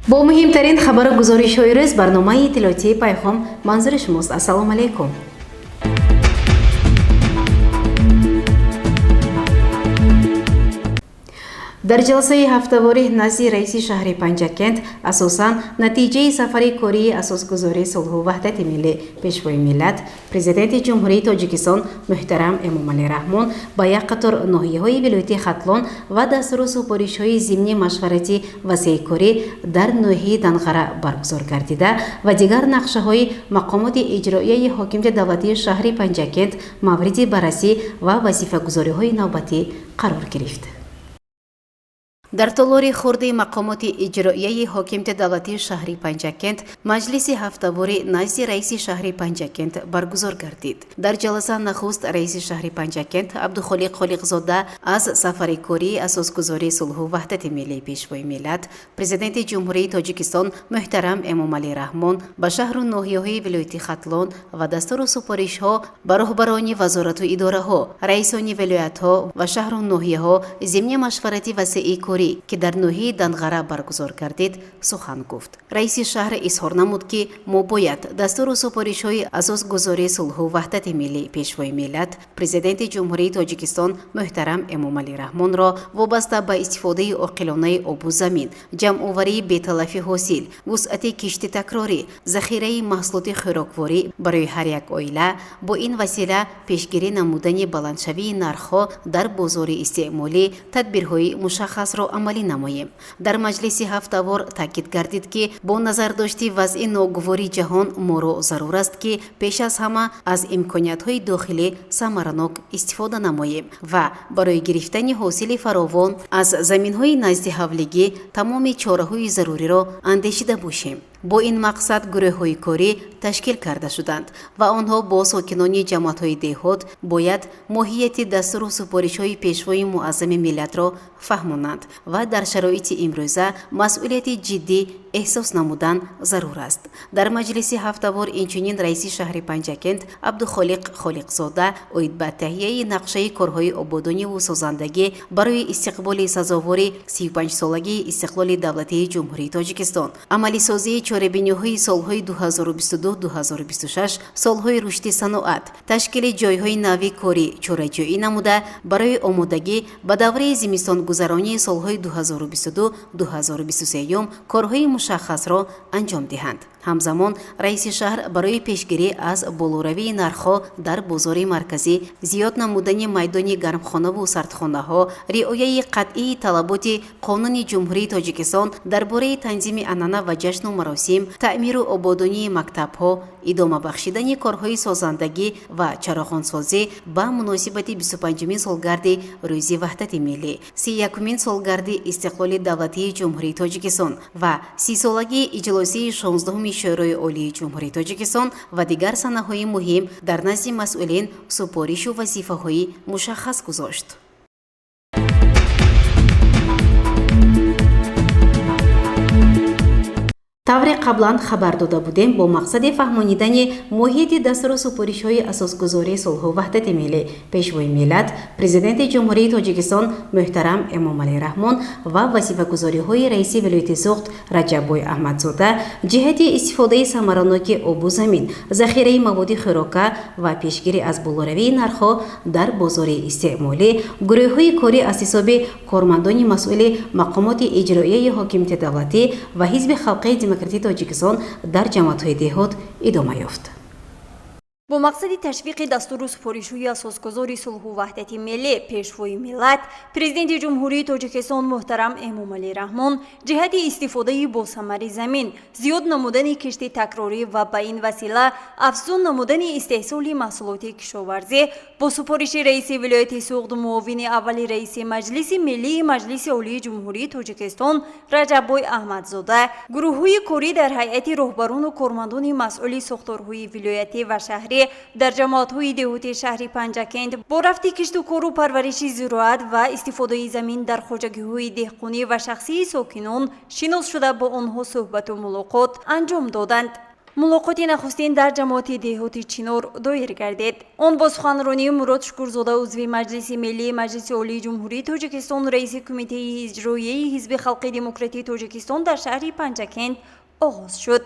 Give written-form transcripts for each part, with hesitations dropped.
Бо муҳимтарин хабару гузоришҳои рӯз барномаи иттилоотии «Пайғом» манзури шумост. Ассалому алайкум. Дар ҷаласаи ҳафтаворӣ назди раиси шаҳри Панҷакент асосан натиҷаи сафари кории асосгузори сулҳу ваҳдати миллӣ, Пешвои миллат, Президенти Ҷумҳурии Тоҷикистон муҳтарам Эмомалӣ Раҳмон ба як қатор ноҳияҳои вилояти Хатлон ва дастуру супоришҳои зимни машварати васеъкорӣ дар ноҳияи Данғара баргузор гардида ва дигар нақшаҳои мақомоти иҷроияи ҳокимияти давлатии шаҳри Панҷакент мавриди баррасӣ ва вазифагузориҳои навбатӣ қарор гирифт. Дар толори хурди мақомоти иҷроияи ҳокимияти давлатии шаҳри Панҷакент маҷлиси ҳафтаворӣ назди раиси шаҳри Панҷакент баргузор гардид. Дар ҷаласа нахуст раиси шаҳри Панҷакент Абдухолиқ Холиқзода аз сафари кории асосгузори сулҳу ваҳдати миллӣ, Пешвои миллат, Президенти Ҷумҳурии Тоҷикистон муҳтарам Эмомалӣ Раҳмон ба шаҳру ноҳияҳои вилояти Хатлон ва дастуру супоришҳо ба роҳбарони вазорату идораҳо, раисони вилоятҳо ва шаҳру ноҳияҳо зимни машварати васеи корӣ, ки дар ноҳияи Данғара баргузор гардид, сухан гуфт. Раиси шаҳр изҳор намуд, ки мо бояд дастуру супоришҳои асосгузори сулҳу ваҳдати миллӣ, Пешвои миллат, Президенти Ҷумҳурии Тоҷикистон муҳтарам Эмомалӣ Раҳмонро вобаста ба истифодаи оқилонаи обу замин, ҷамъоварии беталафи ҳосил, вусъати кишти такрорӣ, захираи маҳсулоти хӯрокворӣ барои ҳар як оила, бо ин васила пешгирӣ намудани баландшавии нархҳо дар бозори истеъмолӣ тадбирҳои мушаххасро амалӣ намоем. Дар маҷлиси ҳафтавор таъкид гардид, ки бо назардошти вазъи ногувори ҷаҳон моро зарур аст, ки пеш аз ҳама аз имкониятҳои дохилӣ самаранок истифода намоем ва барои гирифтани ҳосили фаровон аз заминҳои назди ҳавлигӣ тамоми чораҳои заруриро андешида бошем. Бо ин мақсад гурӯҳҳои корӣ ташкил карда шуданд ва онҳо бо сокинони ҷамоатҳои деҳот бояд моҳияти дастуру супоришҳои Пешвои муаззами миллатро фаҳмонанд ва дар шароити имрӯза масъулияти ҷиддӣ эҳсос намудан зарур аст. Дар маҷлиси ҳафтавор инчунин раиси шаҳри Панҷакент Абдухолиқ Холиқзода оид ба таҳияи нақшаи корҳои ободониву созандагӣ барои истиқболи сазовори 35-солагии истиқлоли давлатии Ҷумҳурии Тоҷикистон, амалисозии чорабиниҳои солҳои 2022-2026, солҳои рушди саноат, ташкили ҷойҳои нави корӣ чораҷӯӣ намуда, барои омодагӣ ба давраи зимистонгузаронии солҳои 2022-2023 корҳои мушаххасро анҷом диҳанд. Ҳамзамон раиси шаҳр барои пешгирӣ аз болоравии нархҳо дар бозори марказӣ, зиёд намудани майдони гармхонаву сардхонаҳо, риояи қатъии талаботи Қонуни Ҷумҳурии Тоҷикистон дар бораи танзими анъана ва ҷашну маросим, таъмиру ободонии мактабҳо, идома бахшидани корҳои созандагӣ ва чароғонсозӣ ба муносибати 25-умин солгарди Рӯзи Ваҳдати миллӣ, 31-умин солгарди истиқлоли давлатии Ҷумҳурии Тоҷикистон ва 30-солагии иҷлосияи 16-уми Шӯрои Олии Ҷумҳурии Тоҷикистон ва дигар санаҳои муҳим дар назди масъулин супоришу вазифаҳои мушаххас гузошт. Тавре қаблан хабар дода будем, бо мақсади фаҳмонидани моҳияти дастуру супоришҳои асосгузори сулҳу ваҳдати миллӣ, Пешвои миллат, Президенти Ҷумҳурии Тоҷикистон муҳтарам Эмомалӣ Раҳмон ва вазифагузориҳои раиси вилояти Суғд Раҷаббой Аҳмадзода ҷиҳати истифодаи самараноки обу замин, захираи маводи хӯрока ва пешгирӣ аз болоравии нархҳо дар бозори истеъмолӣ гурӯҳҳои корӣ аз ҳисоби кормандони масъули мақомоти иҷроияи ҳокимияти давлатӣ ва Ҳизби халқии демократии Тоҷикистон дар ҷамоатҳои деҳот идома ёфт. Бо мақсади ташвиқи дастуру супоришҳои асосгузори сулҳу ваҳдати миллӣ, Пешвои миллат, Президенти Ҷумҳурии Тоҷикистон муҳтарам Эмомалӣ Раҳмон ҷиҳати истифодаи босамари замин, зиёд намудани кишти такрорӣ ва ба ин васила афзун намудани истеҳсоли маҳсулоти кишоварзӣ, бо супориши раиси вилояти Суғд, муовини аввали раиси Маҷлиси Миллии Маҷлиси Олии Ҷумҳурии Тоҷикистон Раҷаббой Аҳмадзода гурӯҳҳои корӣ дар ҳайати роҳбарону кормандони масъули сохторҳои вилоятӣ ва шаҳрӣ дар ҷамоатҳои деҳоти шаҳри Панҷакент бо рафти кишту кору парвариши зироат ва истифодаи замин дар хоҷагиҳои деҳқонӣ ва шахсии сокинон шинос шуда, бо онҳо суҳбату мулоқот анҷом доданд. Мулоқоти нахустин дар ҷамоати деҳоти Чинор доир гардид. Он бо суханронии Мурод Шукурзода, узви Маҷлиси Миллии Маҷлиси Олии Ҷумҳурии Тоҷикистон, раиси Кумитаи иҷроияи Ҳизби Халқи Демократии Тоҷикистон дар шаҳри Панҷакент оғоз шуд.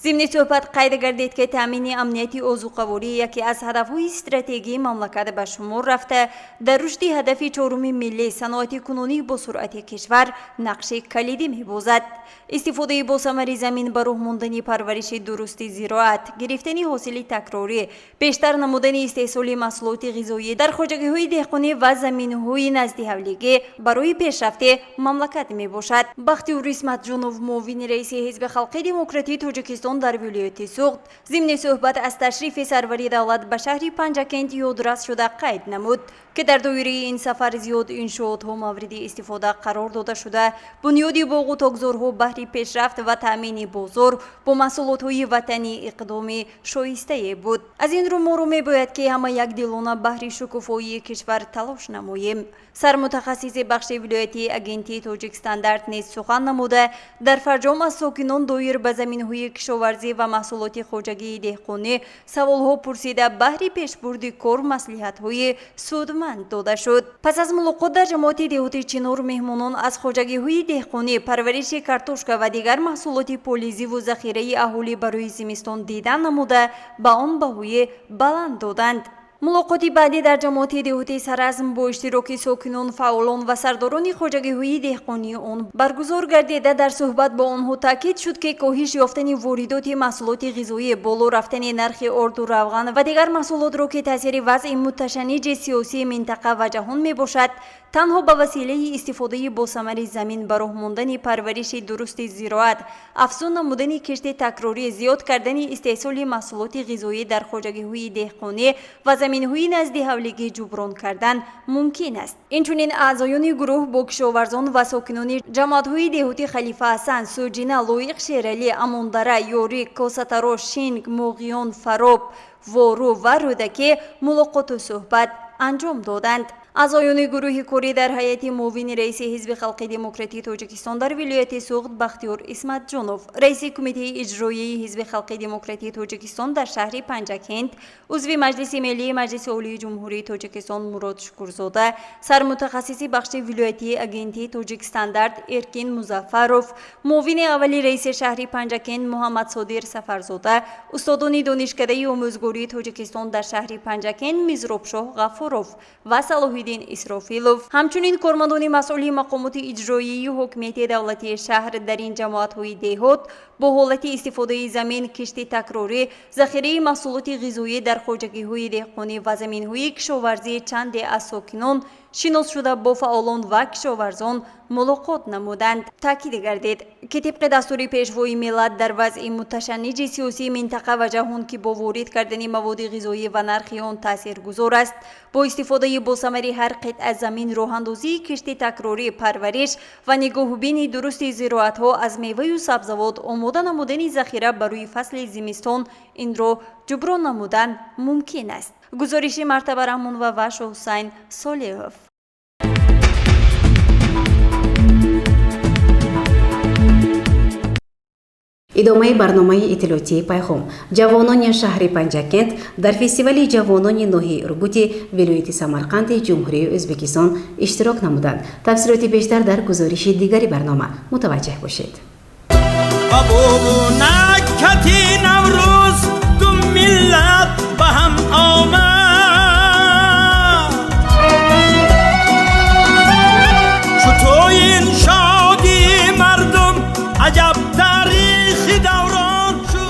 Зимни суҳбат қайд гардид, ки таъмини амнияти озуқаворӣ яке аз ҳадафҳои стратегии мамлакат ба шумор рафта, дар рушди ҳадафи чоруми миллӣ, саноатикунонии босуръати кишвар, нақши калидӣ мебозад. Истифодаи босамари замин, ба роҳ мондани парвариши дурусти зироат, гирифтани ҳосили такрорӣ, бештар намудани истеҳсоли маҳсулоти ғизоӣ дар хоҷагиҳои деҳқонӣ ва заминҳои наздиҳавлигӣ барои пешрафти мамлакат мебошад. Бахтиёр Исматҷонов, муовини раиси Ҳизби Халқи Демократии Тоҷикистон дар вилояти Суғд, зимни суҳбат аз ташрифи сарвари давлат ба шаҳри Панҷакент ёдрас шуда қайд намуд, ки дар доираи ин сафар зиёд иншоотҳо мавриди истифода қарор дода шуда, бунёди боғу токзорҳо баҳри пешрафт ва таъмини бозор бо маҳсулотҳои ватанӣ иқдоми шоистае буд. Аз ин рӯ моро мебояд, ки ҳама якдилона баҳри шукуфоии кишвар талош намоем. Сармутахассиси бахши вилоятии агентии Тоҷикстандарт низ сухан намуда, дар фарҷом аз сокинон доир ба заминҳои кишоварзӣ ва маҳсулоти хоҷагии деҳқонӣ саволҳо пурсида, баҳри пешбурди кор маслиҳатҳои судманд дода шуд. Пас аз мулоқот дар ҷамоати деҳоти Чинор меҳмонон аз хоҷагиҳои деҳқонӣ, парвариши картошка ва дигар маҳсулоти полизиву захираи аҳолӣ барои зимистон дидан намуда, ба он баҳои баланд доданд. Мулоқоти баъдӣ дар ҷамоати деҳоти Саразм бо иштироки сокинон, фаъолон ва сардорони хоҷагиҳои деҳқонии он баргузор гардида, дар суҳбат бо онҳо таъкид шуд, ки коҳиш ёфтани воридоти маҳсулоти ғизоӣ, боло рафтани нархи орду, равған ва дигар маҳсулотро, ки таъсири вазъи муташанниҷи сиёсии минтақа ва ҷаҳон мебошад, танҳо ба василаи истифодаи босамари замин, ба роҳ мондани парвариши дурусти зироат, афзун намудани кишти такрорӣ, зиёд кардани истеҳсоли маҳсулоти ғизоӣ дар хоҷагиҳои деҳқонӣ ва заминҳои наздиҳавлигӣ ҷуброн кардан мумкин аст. Инчунин аъзоёни гурӯҳ бо кишоварзон ва сокинони ҷамоатҳои деҳоти Халифа Ҳасан, Суҷина, Лоиқ Шералӣ, Амондара, Ёрик, Косатарош, Шинг, Моғиён, Фароб, Вору ва Рӯдакӣ мулоқоту суҳбат анҷом доданд. Аъзоёни гурӯҳи корӣ дар ҳайати муовини раиси Ҳизби Халқи Демократии Тоҷикистон дар вилояти Суғд Бахтиёр Исматҷонов, раиси Кумитаи иҷроияи Ҳизби Халқи Демократии Тоҷикистон дар шаҳри Панҷакент, узви Маҷлиси Миллии Маҷлиси Олии Ҷумҳурии Тоҷикистон Мурод Шукурзода, сармутахассиси бахши вилоятии агентии Тоҷикстандарт Эркин Музаффаров, муовини аввали раиси шаҳри Панҷакент Муҳаммадсодир Сафарзода, устодони Донишкадаи омӯзгории Тоҷикистон дар шаҳри Панҷакент Мизробшоҳ Ғафуров ва Салоҳиддин Исрофилов, ҳамчунин кормандони масъули мақомоти иҷроияи ҳокимияти давлатии шаҳр дар ин ҷамоатҳои деҳот бо ҳолати истифодаи замин, кишти такрорӣ, захираи маҳсулоти ғизоӣ дар хоҷагиҳои деҳқонӣ ва заминҳои кишоварзии чанде аз сокинон шинос шуда, бо фаъолон ва кишоварзон мулоқот намуданд. Таъкид гардид, ки тибқи дастури Пешвои миллат, дар вазъи муташанниҷи сиёсии минтақа ва ҷаҳон, ки бо ворид кардани маводи ғизоӣ ва нархи он таъсиргузор аст, бо истифодаи босамари ҳар қитъа замин, роҳандозии кишти такрорӣ, парвариш ва нигоҳубини дурусти зироатҳо аз меваю сабзавот, омода намудани захира барои фасли зимистон инро ҷуброн намудан мумкин аст. Гузориши Мартаба Раҳмонова ва Шоҳҳусайн Солиҳов. Идомаи барномаи иттилоотии Пайғом. Ҷавонони шаҳри Панҷакент дар фестивали ҷавонони ноҳияи Ургути вилояти Самарқанди Ҷумҳурии Ӯзбекистон иштирок намуданд. Тафсилоти бештар дар гузориши дигари барнома мутаваҷҷеҳ бошед. Накати Наврӯз ду миллат ба ҳам омад, чу ту ин шодии мардум аҷаб тарихи даврон шуд.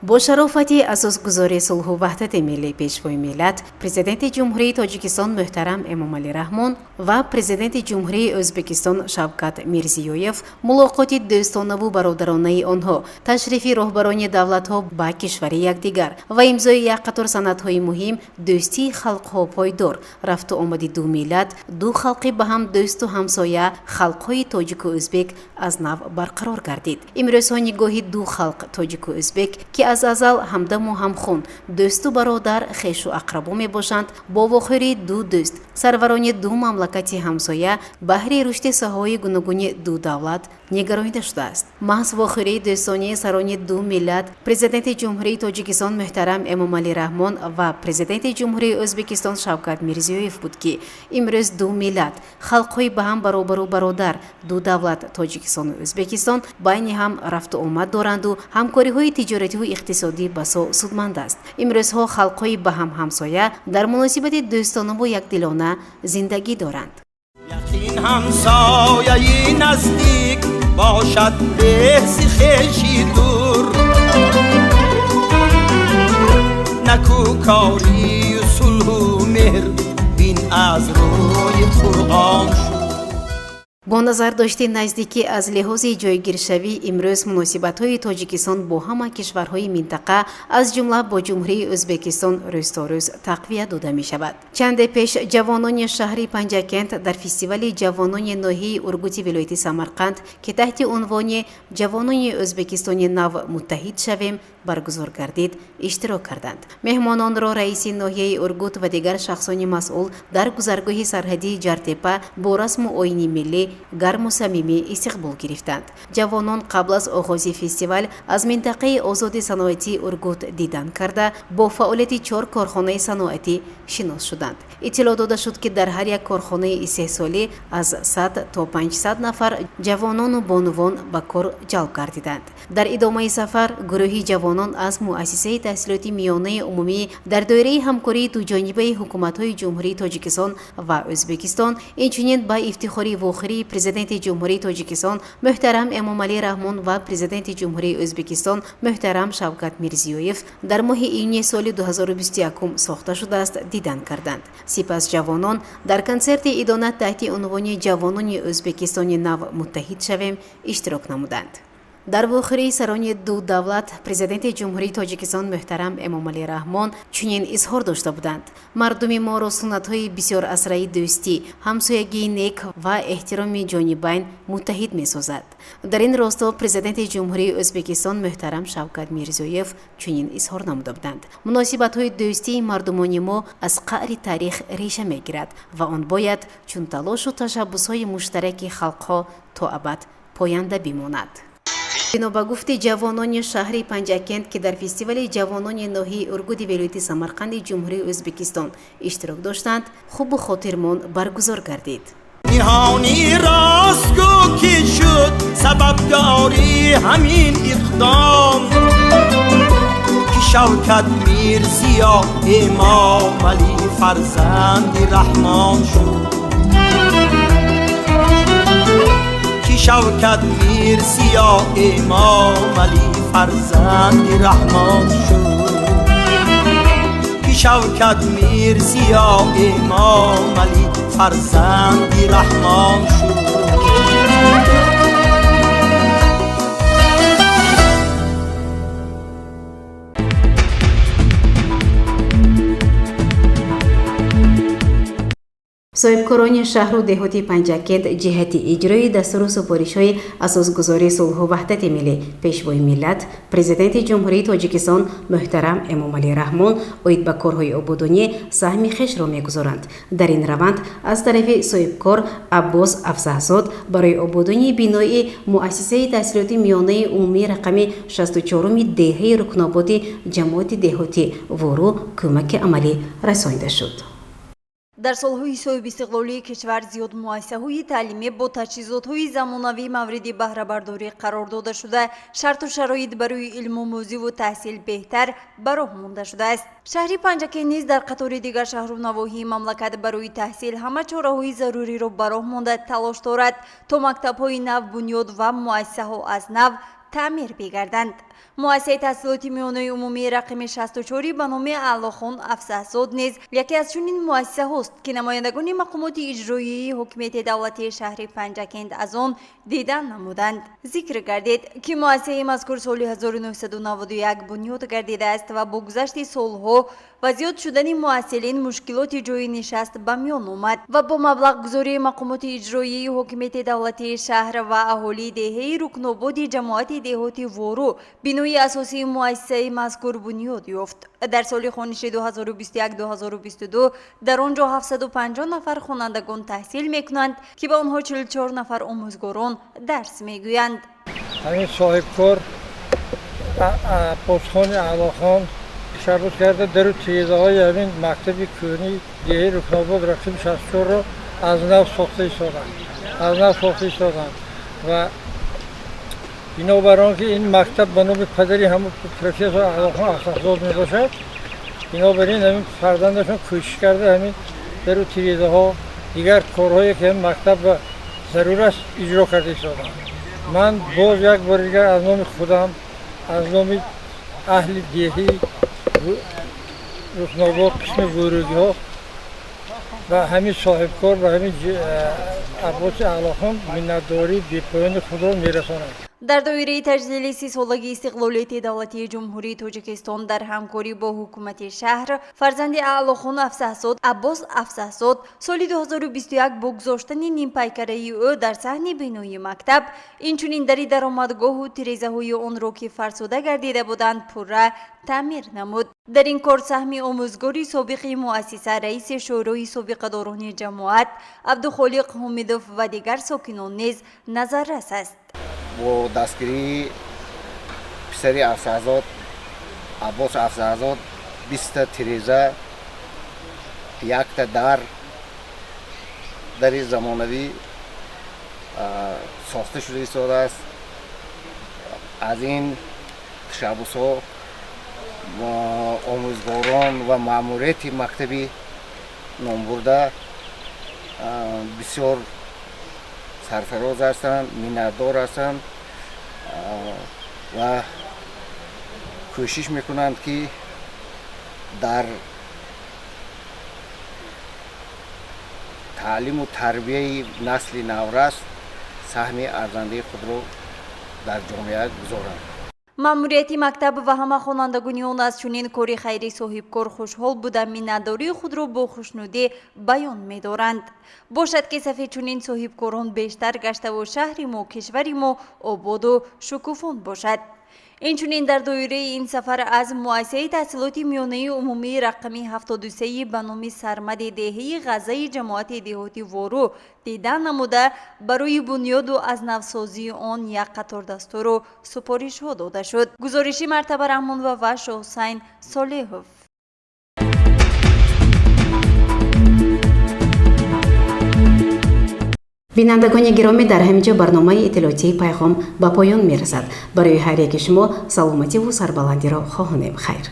Бо шарофати асосгузори сулҳу ваҳдати миллӣ, Пешвои миллат, Президенти Ҷумҳурии Тоҷикистон муҳтарам Эмомалӣ Раҳмон ва Президенти Ҷумҳурии Ӯзбекистон Шавкат Мирзиёев, мулоқоти дӯстонаву бародаронаи онҳо, ташрифи роҳбарони давлатҳо ба кишвари якдигар ва имзои як қатор санадҳои муҳим дӯстии халқҳо пойдор, рафту омади ду миллат, ду халқи ба ҳам дӯсту ҳамсоя, халқҳои тоҷику ӯзбек аз нав барқарор гардид. Имрӯзҳо нигоҳи ду халқ, тоҷику ӯзбек, ки аз аз азал ҳамдаму ҳамхун, дӯсту бародар, хешу ақрабо мебошанд, бо вохӯрии ду дӯст, сарварони ду мамлакати ҳамсоя баҳри рушди соҳаҳои гуногуни ду давлат нигаронида шудааст. Маҳз вохӯрии дӯстонии сарони ду миллат, Президенти Ҷумҳурии Тоҷикистон муҳтарам Эмомалӣ Раҳмон ва Президенти Ҷумҳурии Ӯзбекистон Шавкат Мирзиёев буд, ки имрӯз ду миллат, халқҳои ба ҳам баробару бародар, ду давлат, Тоҷикистону Ӯзбекистон, байни ҳам рафту омад доранду ҳамкориҳои тиҷоративу иқтисодӣ басо судманд аст. Имрӯзҳо халқҳои ба ҳам ҳамсоя дар муносибати дӯстонаву якдилона зиндагӣ доранд. Яқин ҳамсояи наздик бошад беҳси хеши дур, накӯкорию сулҳу меҳр бин аз рӯи Қуръон шуд. Бо назардошти наздикӣ аз лиҳози ҷойгиршавӣ, имрӯз муносибатҳои Тоҷикистон бо ҳама кишварҳои минтақа, аз ҷумла бо Ҷумҳурии Ӯзбекистон, рӯз то рӯз тақвият дода мешавад. Чанде пеш ҷавонони шаҳри Панҷакент дар фестивали ҷавонони ноҳияи Ургути вилояти Самарқанд, ки таҳти унвони «Ҷавонони Ӯзбекистони нав, муттаҳид шавем» баргузор гардид, иштирок карданд. Меҳмононро раиси ноҳияи Ургут ва дигар шахсони масъул дар гузаргоҳи сарҳадии Ҷартепа бо расму оини миллӣ гарму самимӣ истиқбол гирифтанд. Ҷавонон қабл аз оғози фестивал аз минтақаи озоди саноатии Ургут дидан карда, бо фаъолияти чор корхонаи саноатӣ шинос шуданд. Иттилоъ дода шуд, ки дар ҳар як корхонаи истеҳсолӣ аз 100 то 500 нафар ҷавонону бонувон ба кор ҷалб гардиданд. Дар идомаи сафар гурӯҳи ҷавонон аз Муассисаи таҳсилоти миёнаи умумӣ дар доираи ҳамкории дуҷонибаи ҳукуматҳои Ҷумҳурии Тоҷикистон ва Ӯзбекистон, инчунин ба ифтихори вохӯрии Президенти Ҷумҳурии Тоҷикистон муҳтарам Эмомалӣ Раҳмон ва Президенти Ҷумҳурии Ӯзбекистон муҳтарам Шавкат Мирзиёев дар моҳи июни соли 2021 сохта шудааст, дидан карданд. Сипас ҷавонон дар консерти идона таҳти унвони «Ҷавонони Ӯзбекистони нав, муттаҳид шавем» иштирок намуданд. Дар вохӯрии сарони ду давлат Президенти Ҷумҳурии Тоҷикистон муҳтарам Эмомалӣ Раҳмон чунин изҳор дошта буданд: «Мардуми моро суннатҳои бисёрасраи дӯстӣ, ҳамсоягии нек ва эҳтироми ҷонибайн муттаҳид месозад». Дар ин росто Президенти Ҷумҳурии Ӯзбекистон муҳтарам Шавкат Мирзиёев чунин изҳор намуда буданд: «Муносибатҳои дӯстии мардумони мо аз қаъри таърих реша мегирад ва он бояд чун талошу ташаббусҳои муштараки халқҳо то абад поянда бимонад». Бино ба гуфти ҷавонони шаҳри Панҷакент, ки дар фестивали ҷавонони ноҳияи Ургути вилояти Самарқанди Ҷумҳурии Ӯзбекистон иштирок доштанд, хубу хотирмон баргузор гардид. Ниҳонӣ ростгӯ, ки шуд сабабдори ҳамин иқдом, ки Шавкат Мирзиё Эмомалӣ фарзанди Раҳмон шуд, ки Шавкат Мирзиё Эмомалӣ фарзанди Раҳмон шуд, ки Шавкат Мирзиё Эмомалӣ фарзанди Раҳмон шуд. Соҳибкорони шаҳру деҳоти Панҷакент ҷиҳати иҷрои дастуру супоришҳои Асосгузори сулҳу ваҳдати миллӣ, Пешвои миллат, Президенти Ҷумҳурии Тоҷикистон муҳтарам Эмомалӣ Раҳмон оид ба корҳои ободонӣ саҳми хешро мегузоранд. Дар ин раванд аз тарафи соҳибкор Аббос Афзаҳзод барои ободонии бинои Муассисаи таҳсилоти миёнаи умумии рақами 64-уми деҳаи Рукнободи ҷамоати деҳоти Вору кӯмаки амалӣ расонида шуд. Дар солҳои соҳибистиқлолии кишвар зиёд муассисаҳои таълимӣ бо таҷҳизотҳои замонавӣ мавриди баҳрабардорӣ қарор дода шуда, шарту шароит барои илмомӯзиву таҳсил беҳтар ба роҳ монда шудааст. Шаҳри Панҷакент низ дар қатори дигар шаҳру навоҳии мамлакат барои таҳсил ҳама чораҳои заруриро ба роҳ монда, талош дорад, то мактабҳои нав бунёд ва муассисаҳо аз нав таъмир бигарданд. Муассисаи таҳсилоти миёнаи умумии рақами 64 ба номи Аълохон Афзаҳзод низ яке аз чунин муассисаҳост, ки намояндагони мақомоти иҷроияи ҳокимияти давлатии шаҳри Панҷакент аз он дидан намуданд. Зикр гардид, ки муассисаи мазкур соли 1991 бунёд гардидааст ва бо гузашти солҳо ва зиёд шудани муҳассилин мушкилоти ҷойи нишаст ба миён омад ва бо маблағгузории мақомоти иҷроияи ҳокимияти давлатии шаҳр ва аҳолии деҳаи Рукнободи ҷамоати деҳоти Вору Бинои асосии муассисаи мазкур бунёд ёфт. Дар соли хониши 2021-2022 дар он ҷо 750 нафар хонандагон таҳсил мекунанд, ки ба онҳо 44 нафар омӯзгорон дарс мегӯянд. Ҳамин соҳибкор Аббосхони Аълохон ташаббус карда, дару тирезаҳои ҳамин мактаби кӯҳнии деҳаи Рукнобод рақами 64-ро аз нав сохта истоданд, аз нав сохта истоданд. Ва бинобар он ки ин мактаб ба номи падари ҳамун профессор Аълохон Афсаҳзод мебошад, бинобар ин ҳамин фарзандашон кӯшиш карда, ҳамин дару тирезаҳо, дигар корҳое ки ҳамин мактаб зарур аст, иҷро карда истоданд. Ман боз як бори дигар аз номи худам, аз номи аҳли деҳии Рукнобод, қисми вуругиҳо, ба ҳамин соҳибкор, ба ҳамин Аббоси Аълохон миннатдории бепоёни худро мерасонам. Дар доираи таҷлили 30-солагии истиқлолияти давлатии Ҷумҳурии Тоҷикистон дар ҳамкорӣ бо ҳукумати шаҳр, фарзанди Аълохон Афсаҳзод Аббос Афсаҳзод соли 2021 бо гузоштани нимпайкараи ӯ дар саҳни бинои мактаб, инчунин дари даромадгоҳу тирезаҳои онро, ки фарсуда гардида буданд, пурра таъмир намуд. Дар ин кор саҳми омӯзгори собиқи муассиса, раиси шӯрои собиқадорони ҷамоат Абдухолиқ Ҳомидов ва дигар сокинон низ назаррас аст. Бо дастгирии писари Афсаҳзод Аббос Афсаҳзод 20-та тиреза, якта дари замонавӣ сохта шуда истодааст. Аз ин ташаббусҳо омӯзгорон ва маъмурияти мактаби номбурда бисёр сарфароз ҳастанд, миннатдор ҳастанд ва кӯшиш мекунанд, ки дар таълиму тарбияи насли наврас саҳми арзандаи худро дар ҷомеа гузоранд. Маъмурияти мактаб ва ҳама хонандагони он аз чунин кори хайри соҳибкор хушҳол буда, миннатдории худро бо хушнудӣ баён медоранд. Бошад, ки сафи чунин соҳибкорон бештар гаштаву шаҳри мо, кишвари мо ободу шукуфон бошад. Инчунин дар доираи ин сафар аз муассисаи таҳсилоти миёнаи умумии рақами 73 ба номи Сармади деҳаи Ғаззаи ҷамоати деҳоти Вору дидан намуда, барои бунёду аз навсозии он як қатор дастуру супоришҳо дода шуд. Гузориши Мартаба Раҳмонова ва Шоҳусайн Солеҳов. Бинандагони гиромӣ, дар ҳамин ҷо барномаи иттилоотии «Пайғом» ба поён мерасад. Барои ҳар яки шумо саломативу сарбаландиро хоҳонем. Хайр.